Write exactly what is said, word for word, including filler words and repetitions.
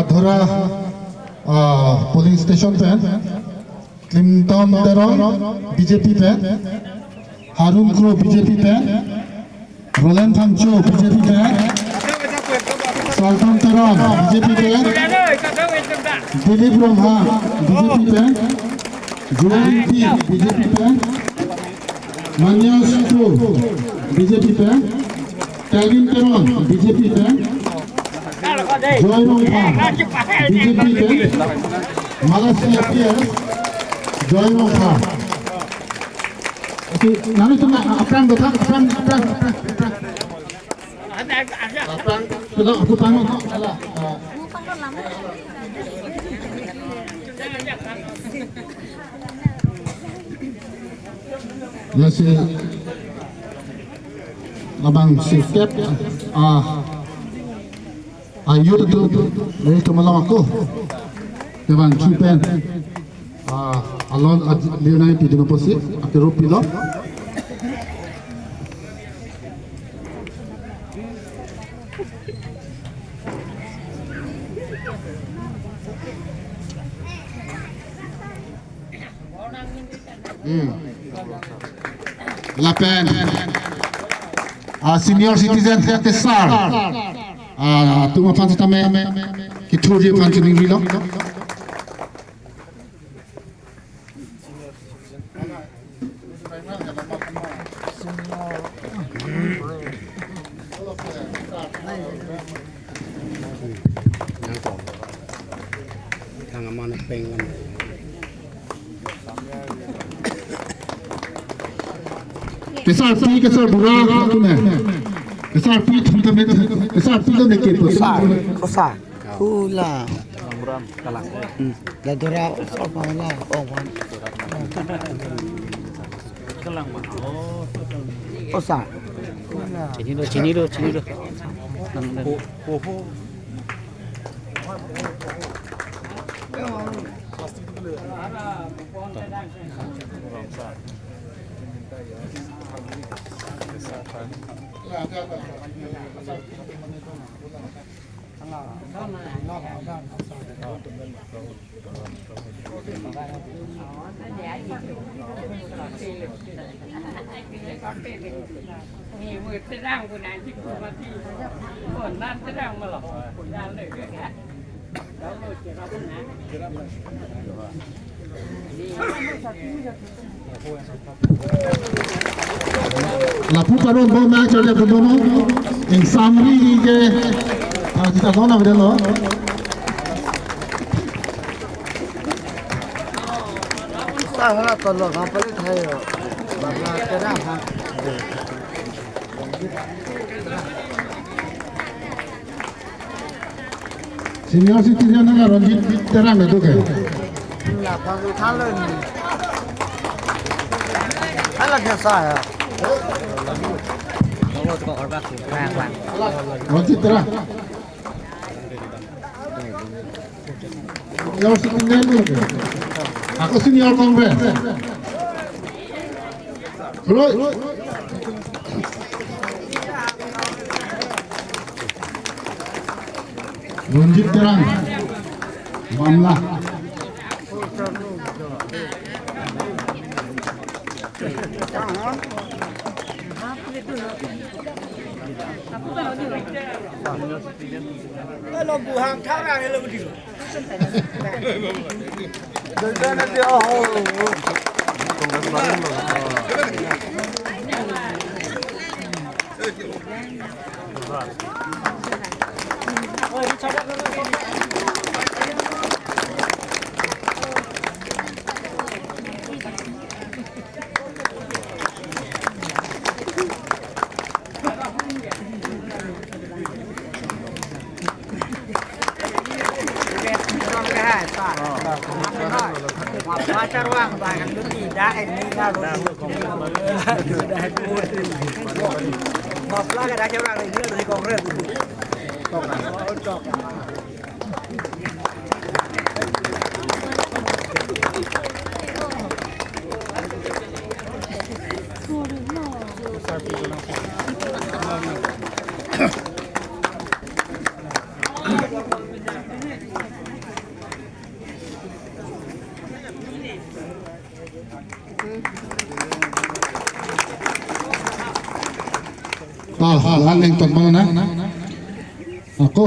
Dhora, ah, polling station pen, Clinton Teron, B J P pen, Harun Kro, B J P pen, Roland Phangcho, B J P pen, Saltan Teron, B J P pen, Dilip Rongha, B J P pen, Joel P, B J P pen, Manias Kro, B J P pen, Calvin Teron, B J P pen, Joy Rongphar, B J P pen, Malaysia P S, Joy Rongphar. Oke, nang itu na, aphrang dothak, aphrang, aphrang, aphrang, aphrang. Aphrang, sudah aku tanggung, salah. Ah. Lasi labang sikep, ah, ayo tu, dari tu malang aku. Labang chupen. Ah, alon ad-, Leonai pidun apotsi, akirup pilo. Hmm. Lapen, ah, senior citizen, Tesar. Ah, atum aphan setame kethurji aphan chiningrilo. Kesarpi, kesar bura, atum he. Kesarpi, thum thum he, kesarpi lo neke po. Kesar, kesar. Hula. Kalang. Hmm. Dadora, sor pa hula. Oh, wan. Kalang ma. Oh. Osa. Hula. Chini do, chini do, chini do. Nang, nang. Oh, oh, oh. Lapu parong bom na chole bom bom. Ingsam ri ke, ah, kita kona beda lo. Sa hala tolo ka pali thayo. Baba kena ha. Senior citizen na Ranjit Terang itu ke. Lapang thalon. Ala ke saya. Ranjit Terang. Senior citizen itu ke. Aku senior Congress. Hello. Ranjit Terang, Bamla. Hello, buhang tharang hello di. Ah, la-an nangton abang na. Ako.